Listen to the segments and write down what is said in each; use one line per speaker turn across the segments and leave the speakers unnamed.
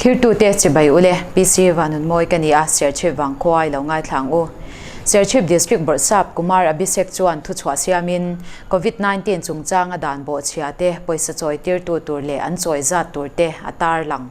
Thirtute chibai ule, PC Vanunmawi ka ni a, Serchhip vangkhua i lo ngaithla ang u. Serchhip District Bawrhsap Kumar Abhishek chuan thuchhuah siamin Covid 19 chungchanga dan bawhchhia te, pawisa chawi tirtu tur leh an chawi zat tur te a tarlang.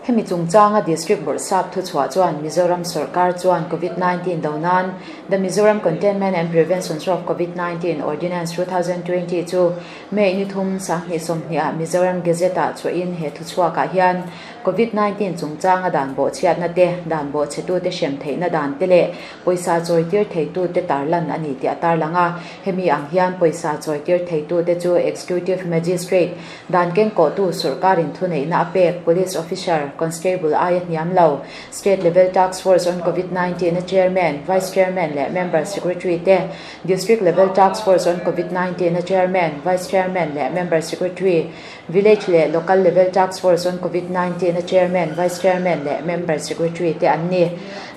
Hemi chungchanga District Bawrhsap thuchhuah chuan Mizoram sawrkar chuan Covid 19 do nan The Mizoram Containment and Prevention of Covid 19 Ordinance 2020 chu May ni thum sanghnih sawmhnih ah Mizoram Gazette ah chhuahin he thuchhuak ah hian Covid 19 chungchanga dan bawhchhiatna te, dan bawhchhetute hrem theihna dan te leh pawisa chawitir theitute tarlan a ni tih a tarlang a. Hemi ang hian pawisa chawitir theitute chu Executive Magistrate, Dan kengkawhtu sawrkarin thuneihna a pek Police Officer, Constable aia hniam lo, State Level Task Force on Covid 19 a Chairman, Vice Chairman leh Member Secretary te, District Level Task Force on Covid 19 a Chairman, Vice Chairman leh Member Secretary, Village leh Local Level Task Force on Covid 19 a Chairman, Vice Chairman leh Member Secretary te an ni.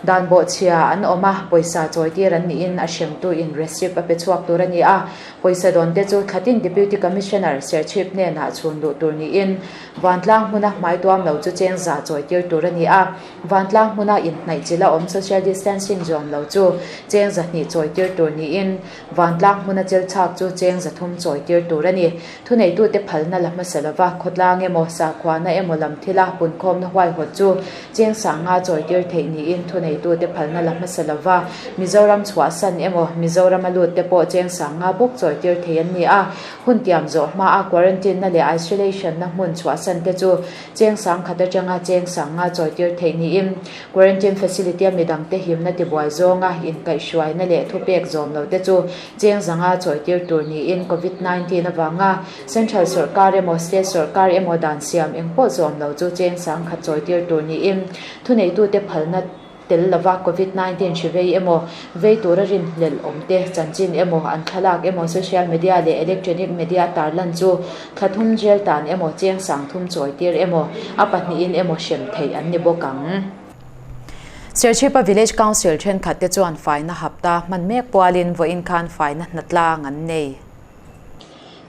Dan bawhchhia an awm a, pawisa chawitir an niin a hremtu in receipt a pe chhuak tur a ni a. Pawisa dawn te chu thlatin Deputy Commissioner Serchhip hnenah chhun luh tur niin Vantlang hmuna hmai tuam lo chu cheng za chawi tir tur a ni a, Vantlang hmuna inhnaih chila awm social distancing zawm lo chu cheng zahnih chawi tir tur niin Vantlang hmuna chel chhak chu cheng zathum chawi tir tur a ni. Thuneitute phalna la hmasa lova khawtlang emaw sakhuana emaw lam thila punkhawmna huaihawt chu Cheng sanga chawitir theih niin thuneitute phalna la hmasa lova, Mizoram chhuahsan emaw Mizorama lut te pawh cheng sanga bawk chawitir thei an ni a. Hun tiam zawh hmaa quarantine-na leh isolation-na hmun chhuahsan te chu cheng sang khat atanga cheng sanga chawitir theih niin quarantine facility-a midangte himna tibuai zawnga inkaihhruaina leh thupek zawm lo te chu cheng zanga chawitir tur niin Covid 19 avanga Central sawrkar emaw State sawrkar emaw dan siam eng pawh zawm lo chu cheng sangkhat chawitir tur niin thuneitute phalna tel lova Covid 19 hri vei emaw vei tura rinhlelh awmte chanchin emaw an thlalak emaw social media leh electronic media tarlan chu thla thum jail tan emaw cheng sangthum chawitir emaw a pahnihin emaw hrem theih an ni bawk ang. Serchhipa Village Council thenkhatte chuan faina hapta hman mek pualin vawiin khan faina hnatlang an nei.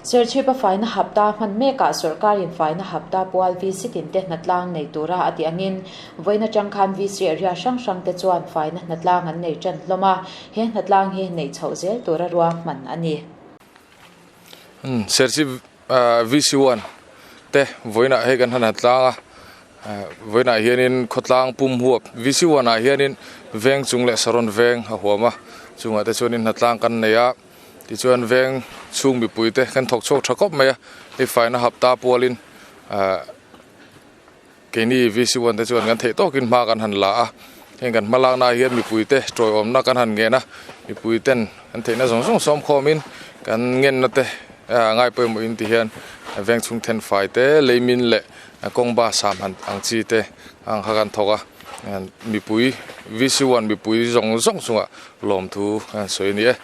Serchhipa faina hapta hman mekah sawrkarin faina hapta pual VC tinte hnatlang nei tura a tih angin vawiin atang khan VC area hrang hrang te chuan faina hnatlang an nei tan hlawm a, he hnatlang hi neih chhoh zel tura ruahman a ni.
Serchhip VC one te vawiinah hei kan han hnatlang a, vawiinah hianin khawtlang pum huap VC one ah hianin veng chung leh saron veng a huam a, chungah te chuanin hnatlang kan nei a. Tichuan veng chhung mipui te kan thawk chhuak tha khawp mai a, hei faina hapta pualin ahh keini VC one te chuan kan theih tawkin hma kan han la a, heng kan hma lakna ah hian mipui te tawiawmna kan han ngen a, mipui ten kan theihna zawng zawng sawm khawmin kan ngenna te ah ngai pawimawh in ti hian veng chhung then fai te leimin leh kawng bus ham han ang chi te ang kha kan thawk a, mipui VC one mipui zawng zawng chungah lawmthu kan sawi a ni e.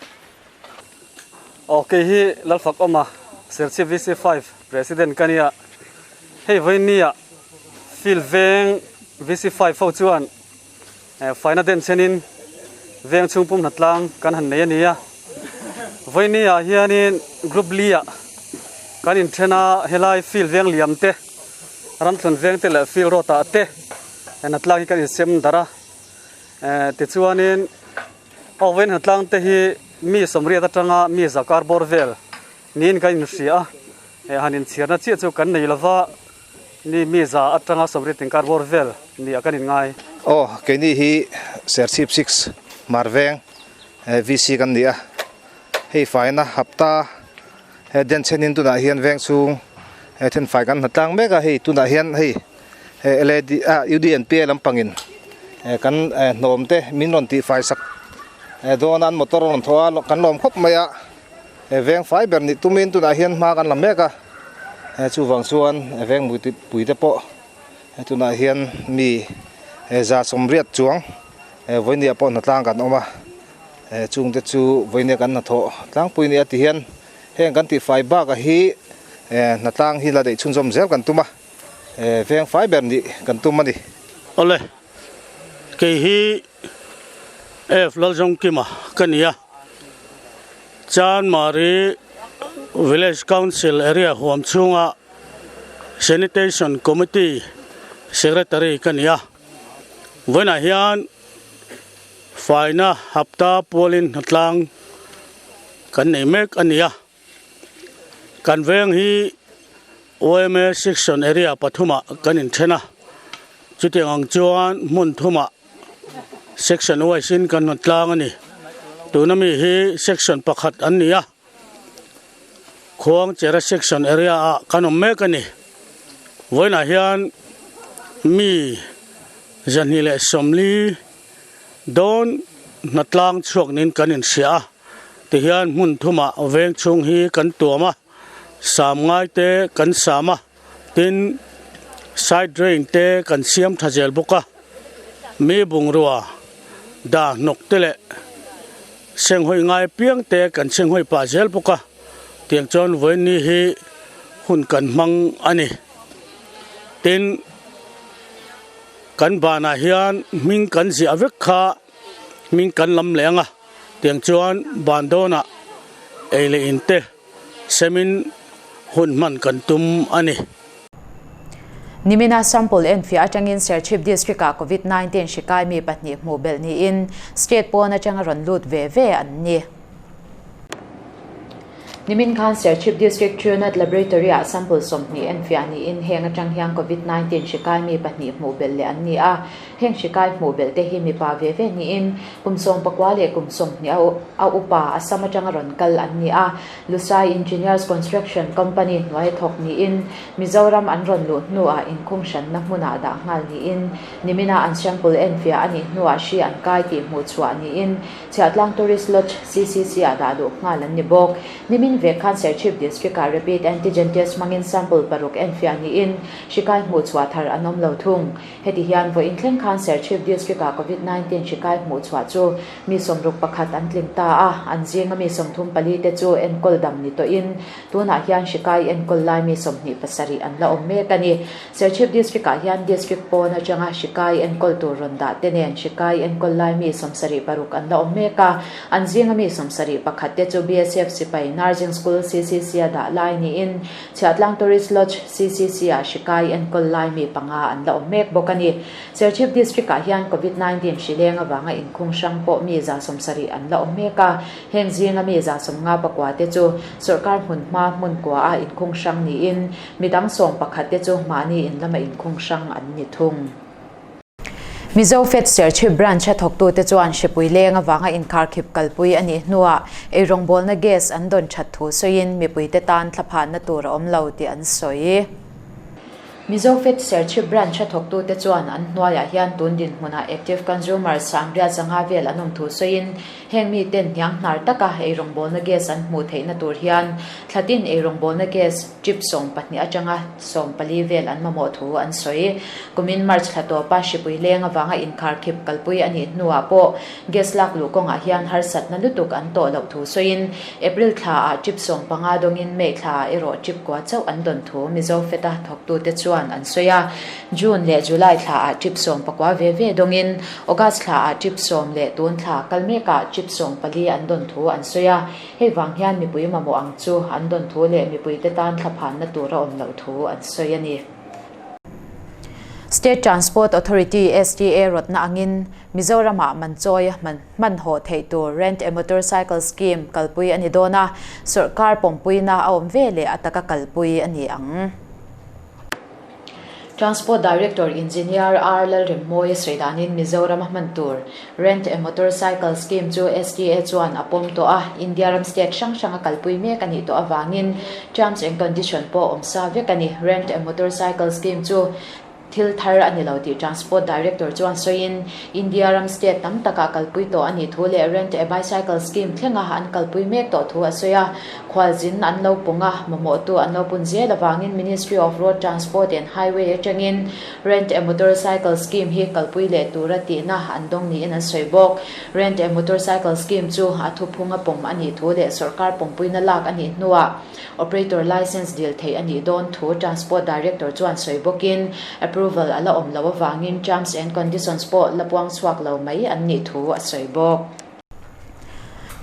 Aw kei hi Lalfak awma Serchhip VC 5 President ka nia. Hei vawinia field veng VC 5 ho chuan faina den chenin veng chhung pum hnatlang kan han nei a nia. Vawinia hianin group li ah kan inthen a, helai field veng liam te, ramthlun veng te leh field road ah te hnatlang hi kan insem darh a. Tichuanin Aw vawiin hnatlang te hi mi sawmriat atanga mi zakar bawr vel niin kan inhria a, eh han inchhiarna chiah chu kan nei lova ni mi za atanga sawmriat inkar bawr vel nia kan inngai.
Aw keini hi Serchhip six Marveng VC kan ni a, hei faina hapta he denchhenin tunah hian veng chhung he thenfai kan hnatlang mek a, hei tunah hian hei LAD ah UDNP lampangin kan hnawm te min rawn tih fai sak dawn a an motor a rawn thaw a kan lawm khawp mai a veng fai ber nih tumin tunah hian hma kan la mek a chuvang chuan veng mipui te pawh tunah hian mi za sawmriat chuang vawinia pawh hnatlang kan awm a chungte chu vawinia kan hnathawh tlangpui nia ti hian heng kan tih fai bakah hi hnatlang hi la daih chhunzawm zel kan tum a. Veng fai ber nih kan tum a ni.
Awle, kei hi F Lalzawngkima ka ni a, Chanmari Village Council area huam chhunga Sanitation Committee Secretary ka ni a. Vawiinah hian faina hapta pualin hnatlang kan nei mek a ni a. Kan veng hi OMA section area pathumah kan inthen a, chutiang ang chuan hmun thumah section wise in kan hnatlang a ni. Tuna mi hi section pakhat an ni a, Khuangchera section area ah kan awm mek a ni. Vawiinah hian mi 240 dawn hnatlang chhuak niin kan inhria a. Tihian hmun thumah veng chhung hi kan tuam a, sam ngai te kan sam a, tin side drain te kan siam tha zel bawk a, mi bungrua dah hnawk te leh senghawi ngai piang te kan senghawi pah zel bawk a, tiang chuan vawiin hi hun kan hmang a ni. Tin kan banah hian hming kan ziah vek kha hming kan lam leh ang a. Tiang chuan ban dawnah ei leh in te semin hun hman kan tum a ni.
Nimina sample enfiah atangin Serchhip District-ah Covid 19 hri kai mi pahnih hmuh belh niin state pawn atanga rawn lut ve ve an ni. Nimin khan Serchhip District Truenat Laboratory-ah sample 20 enfiah niin heng atang hian Covid 19 hri kai mi pahnih hmuh belh leh an ni a. Heng hri kai hmuh belh te hi mipa ve ve niin kum 19 leh kum 20 a upa Assam atanga rawn kal an ni a. Lusai Engineers Construction Company hnuai thawk niin Mizoram an rawn luh hnuah inkhung hranna hmunah dah nghal niin nimina an sample enfiah a nih hnuah hri an kai tih hmuh chhuah niin Chhiahtlang Tourist Lodge CCC-ah dah luh nghal an ni bawk. Nimin vek khan Serchhip District-ah Rapid Antigen Test hmangin sample paruk enfiah niin hri kai hmuh chhuah thar an awm lo thung. Heti hian vawiin thleng khan Serchhip District-ah Covid 19 hri kai hmuh chhuah chu mi 61 an tling ta a, an zinga mi 34 te chu enkawl dam ni tawhin tunah hian hri kai enkawl lai mi 27 an la awm mek a ni. Serchhip District-ah hian District pawn atanga hri kai enkawl tur rawn dah te nen hri kai enkawl lai mi 76 an la awm mek a, an zinga mi 71 te chu BSF sipai Nursing School CCC-a dah lai niin Chhiahtlang Tourist Lodge CCC-ah hri kai enkawl lai mi panga an la awm mek bawk a ni. Serchhip District-ah hian Covid 19 hri leng avanga inkhung hrang pawh mi 170 an la awm mek a, heng zinga mi 59 te chu sawrkar hmun hma hmun kua-a inkhung hrang niin midang 11 te chu mahni in lama inkhung hrang an ni thung. Mizo Fed Serchhip Branch a thawktute chuan hripui leng avanga inkharkhip kalpui a nih hnuah eirawngbawlna gas an dawn that thu sawiin mipuite tan thlaphanna tur a awm lo tih an sawi. Mizo Fed Serchhip Branch a thawktute chuan an hnuaiah hian tun dinhmunah active consumer 1500 vel an awm thu sawiin Heng miten hniang hnar taka eirawngbawlna gas an hmuh theihna tur hian thlatin eirawngbawlna gas trip 12 atanga 14 vel an mamawh thu an sawi. Kumin March thla tawpa hripui leng avanga inkharkhip kalpui a nih hnuah pawh gas lak luh kawngah hian harsatna lutuk an tawh loh thu sawiin April thlaah trip 15 dawngin May thlaah erawh trip kua chauh an dawn thu Mizo Fed-a thawktute chuan an sawi a. June leh July thlaah trip 19 ve ve dawngin August thlaah trip 10 leh tun thla kal mekah trip 14 an dawn thu an sawi a, hei vang hian mipui mamawh ang chu an dawn thu leh mipuite tan thlaphanna tur a awm loh thu an sawi a ni. State Transport Authority, STA, rawtna angin Mizoramah man chawi hmanhawh theih tur Rent a Motorcycle Scheme kalpui a ni dawn a, sawrkar pawmpuina a awm ve leh a taka kalpui a ni ang. Transport Director Engineer R Lalremmawi a sawi danin Mizoram a hman tur Rent a Motorcycle Scheme chu STA chuan a pawm tawh a, India ram state hrang hrang a kalpui mek a nih tawh avangin terms and condition pawh awm sa vek a ni. Rent a Motorcycle Scheme chu thil thar a ni lo tih Transport Director chuan sawiin India ram state tam takah kalpui tawh a nih thu leh Rent a Bicycle Scheme thlenga an kalpui mek tawh thu a sawi a. Khualzin an lo pung a, mamawhtu an lo pun zel avangin Ministry of Road Transport and Highway atangin Rent a Motorcycle Scheme hi kalpui leh tura tihna an dawng niin an sawi bawk. Rent a Motorcycle Scheme chu a thuphung a pawm a nih thu leh sawrkar pawmpuina lak a nih hnuah Operator Licence dil theih a nih dawn thu Transport Director chuan sawi bawkin approval a la awm loh avangin Terms and Conditions pawh la puang chhuak lo mai an nih thu a sawi bawk.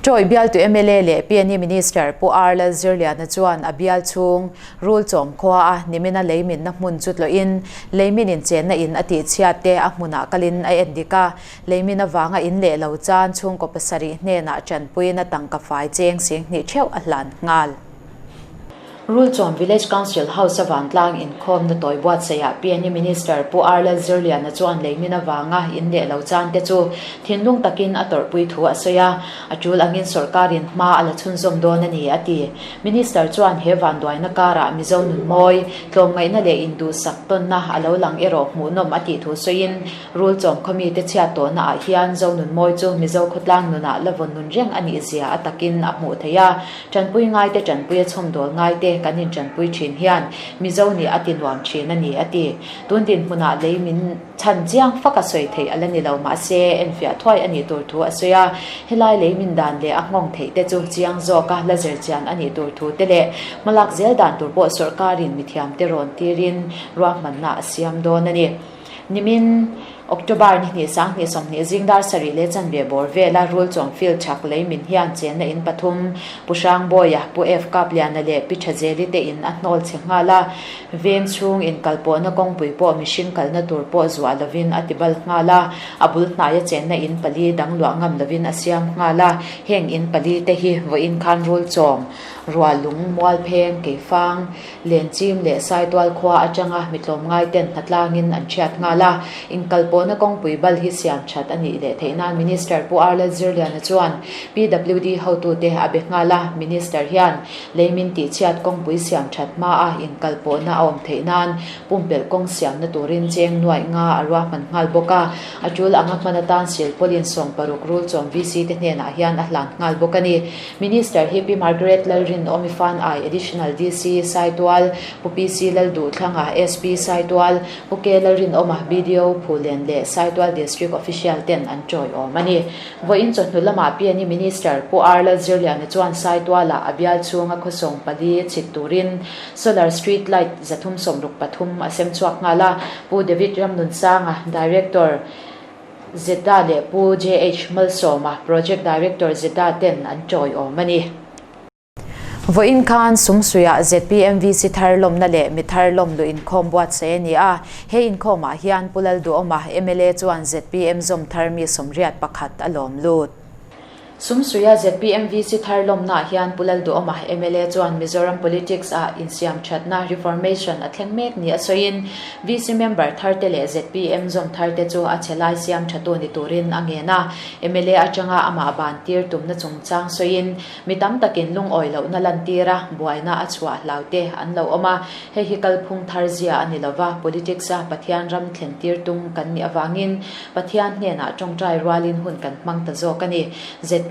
Ṭawih bialtu mla leh PNE Minister Pu R Lalzirliana chuan a bial chhung Rulchawm khua a nimina leiminna hmun chu tlawhin leimin inchenna in a tihchhiat te a hmunah kalin a en dik a, leimin avanga in leh lo chan chhungkaw pasarih hnenah ṭanpuiin a tangka fai cheng singhnih ṭheuh a hlan nghal. Rulchawm Village Council House a vantlang inkhawmna tawi buatsaihah PNE Minister Pu R Lalzirliana chuan leimin avanga in leh lo chan te chu thinlung takin a tawrhpui thu a sawi a, a tul angin sawrkarin hma a la chhunzawm dawn a ni a ti. Minister chuan he vanduaina karah Mizo nun mawi, tlawmngaihna leh induhsak tawnna a lo lang erawh hmuhnawm a tih thu sawiin Rulchawm khawmi te chhiat tawhna ah hian Zo nun mawi chu Mizo khawtlang nunah la vawn nun reng a nih zia a takin a hmuh theih a. Ṭanpui ngaite ṭanpui a chhawmdawl ngaite kan inṭanpui ṭhin hian Mizo nih a ti nuam ṭhin a ni, a ti. Tun dinhmunah lei min chhan chiang fak a sawi theih a la ni lo, mahse enfiah thuai a nih tur thu a sawi a. Helai lei min dan leh a nghawng theih te chu chiang zawka la zir chian a nih tur thu te leh hmalak zel dan tur pawh sawrkarin mithiamte rawn tirin ruahmanna a siam dawn a ni. Nimin October ni hnih 20 20 zingdar sarih leh chanve bawr vela Rulchawm field chhak lei min hian chenna in pathum Pu Hrangbawiah, Pu F Kapliana leh Pi Thazeli te in a hnawl chhe nghal a, veng chhung inkalpawhna kawngpui pawh mihring kalna tur pawh zuah lovin a tibal nghal a, a bul hnaia chenna in pali dang luah ngam lovin a siam nghal a, heng in pali te hi vawiin khan Rulchawm, Rualung, Mualpheng, Keifang, Lenchim leh Saitual khua atanga mi tlawmngaiten hnatlangin an thiat nghal a, inkalpawhna kawngpui bal hi siam that a nih leh theih nan Minister Pu R Lalzirliana chuan PWD hotute a be nghal a, Minister hian leimin tihchhiat kawngpui siam that hmaa inkalpawhna a awm theih nan pumpelh kawng siamna turin cheng nuaih nga a ruahman nghal bawk a, a tul anga hman atan silpawlin sawmparuk rulchawm VC te hnenah hian a hlan nghal bawk a ni. Minister hi Pi Margaret Lalrin Awmifan I, Additional DC, Saitual, Pu PC Lalduhthlanga, SP, Saitual, Pu K Lalrinawma, BDO, Phulen leh Saitual District Official ten an tawiawm a ni. Vawiin chawhnu lamah PNE Minister Pu R Lalzirliana chuan Saitualah a bial chhunga khawsawng pali chhit turin Solar Street Light 363 a sem chhuak nghal a, Pu David Ramnunsanga, Director, Zeta leh Pu JH Malsawma, Project Director Zeta ten an tawiawm a ni. Vawiin khan Sumsuiah ZPMVC thar lawmna leh mi thar lawm luh inkhawm buatsaih a ni a, he inkhawmah hian Pu Lalduhawma, mla chuan zpm zawm thar mi 81 a lawm lut. Sumsuia ZPMVC thar lawmnaah hian Pu Lalduhawma, mla chuan Mizoram politics ah insiam thatna, reformation, a thleng mek ni a sawiin VC member tharte leh zpm zawm tharte chu a chhe lai siam thatu ni turin a ngen a. Mla atanga amah ban tir tumna chungchang sawiin mi tam takin lungawi lohna lantir a, buaina a chhuah hlau te an lo awm a. Hei hi kalphung thar zia a ni lova, politics a Pathian ram thlen tir tum kan nih avangin Pathian hnenah tawngtai rualin hun kan hmang ta zawk a ni.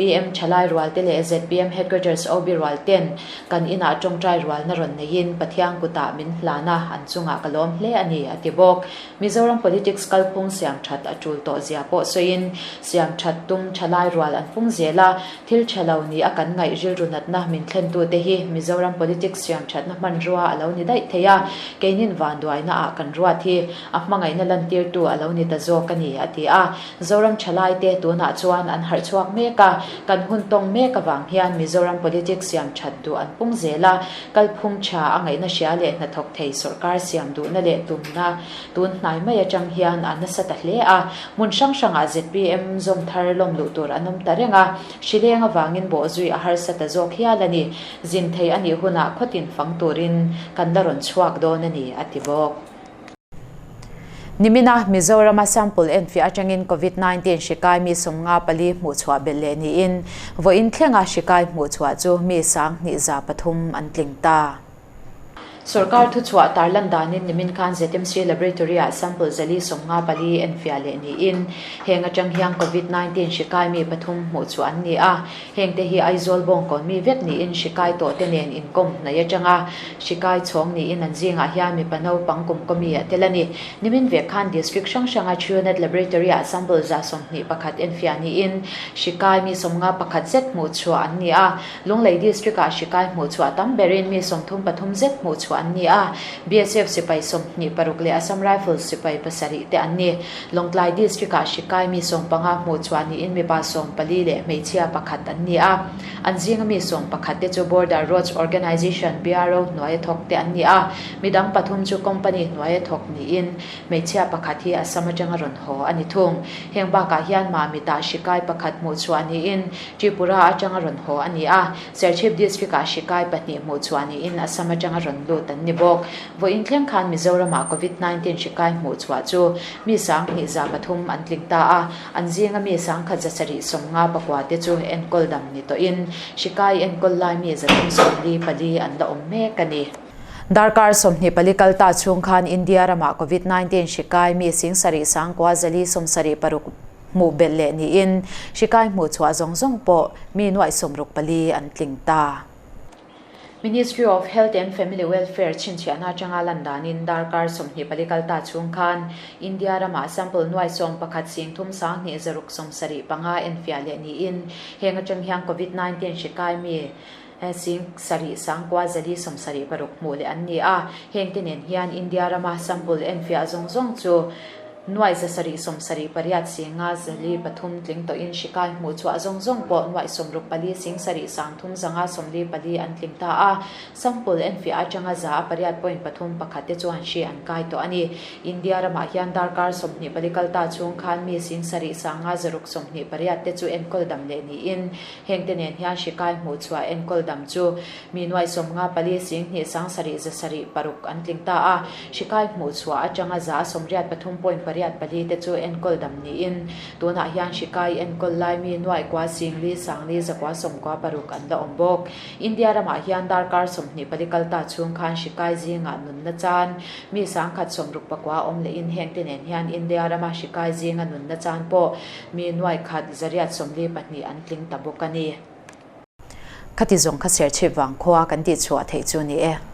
Zpm thalai rualte leh zpm Headquarters OB rual ten kan inah tawngtai rualna rawn neiin Pathian kutah min hlan a, an chungah ka lawm hle a ni, a ti bawk. Mizoram politics kalphung siam that a tul tawh zia pawh sawiin siam that tum thalai rual an pung zel a, thil tha lo ni a kan ngaih rilru natna min thlentute hi Mizoram politics siam thatna hmanrua a lo ni daih thei a, keinin vanduaina ah kan ruat hi A hmangaihna lantirtu a lo ni ta zawk a ni, a ti a. Zoram thalaite tunah chuan an harh chhuak mek a, kan hun tawng mek avang hian Mizoram politics siam that duh an pung zel a, kalphung tha a ngaihna hria leh hnathawk thei sawrkar siam duhna leh tumna tun hnai mai atang hian a nasa ta hle a. Hmun hrang hrangah zpm zawm thar lawm luh tur an awm ta reng a, hrileng avangin bawhzui a harsa ta zawk hial a ni. Zin thei a nih hunah khawtin fang turin kan la rawn chhuak dawn a ni, a ti bawk. Nimina Mizorama sample enfiah atangin Covid 19 hri kai mi 54 hmuh chhuah belh leh niin vawiin thlenga hri kai hmuh chhuah chu mi 2300 an tling ta. Sorkar thuchhuah tarlan danin nimin khan ZMC Laboratory-ah sample 154 enfiah leh niin heng atang hian Covid 19 hri kai mi pathum hmuh chhuah an ni a. Hengte hi Aizawl bawngkawn mi vek niin hri kai tawhte nen inkawm hnaih atanga hri kai chhawng niin an zingah hian mipa naupang kum kaw mi a tel a ni. Nimin vek khan District hrang hranga Truenat Laboratory-ah sample 21 enfiah niin hri kai mi 51 zet hmuh chhuah an ni a. Lunglei District-ah hri kai hmuh chhuah tam berin mi 33 zet hmuh chhuah. chhuah an ni a, BSF sipai 26 leh Assam Rifles sipai pasarih te an ni. Lawngtlai District-ah hri kai mi 15 hmuh chhuah niin mipa 14 leh hmeichhia pakhat an ni a. An zinga mi 11 te chu Border Roads Organisation, BRO, hnuaia thawk te an ni a, midang pathum chu company hnuaia thawk niin hmeichhia pakhat hi Assam atanga rawn haw a ni thung. Heng bakah hian Mamitah hri kai pakhat hmuh chhuah niin Tripura atanga rawn haw a ni a, Serchhip District-ah hri kai pahnih hmuh chhuah niin Assam atanga rawn lut an ni bawk. Vawiin thleng khan Mizoramah Covid 19 hri kai hmuh chhuah chu mi 2300 an tling ta a, an zinga mi 1759 te chu enkawl dam ni tawhin hri kai enkawl lai mi 344 an la awm mek a ni. Darkar 24 kal ta chhung khan India ramah Covid 19 hri kai mi 79,476 hmuh belh leh niin hri kai hmuh chhuah zawng zawng pawh mi nuaih 64 an tling ta. Ministry of Health and Family Welfare chhinchhiahna atanga lan danin darkar 24 kal ta chhung khan India ramah sample nuaih 11 sing thum sang hnih zaruk 75 enfiah leh niin heng atang hian Covid 19 hri kai mi 79,476 hmuh leh an ni a. Heng te nen hian India rama sample enfiah zawng zawng chu nuaih 778 singa 403 tling tawhin hri kai hmuh chhuah zawng zawng pawh nuaih 64 sing sarih sang thum zanga 44 an tling ta a. Sample enfiah atanga za a pariat point pathum pakhat te chuan hri an kai tawh a ni. India ramah hian darkar 24 kal ta chhung khan mi sing sarih sanga zaruk 28 te chu enkawl dam leh niin heng te nen hian hri kai hmuh chhuah enkawl dam chu mi nuaih 54 sing hnih sang sarih za sarih paruk an tling ta a. Hri kai hmuh chhuah atanga za 83 point pariat pali te chu enkawl dam niin tunah hian hri kai enkawl lai mi nuaih kua sing li sang li zakua sawmkua paruk an la awm bawk. India ramah hian darkar 24 kal ta chhung khan hri kai zingah nunna chan mi sangkhat sawmruk pakua awm lehin heng te nen hian India rama hri kai zinga nunna chan pawh mi nuaih khat zariat 42 an tling ta bawk a ni. Khati zawng kha Serchhip vang khua kan tih chhuah theih chu ni e.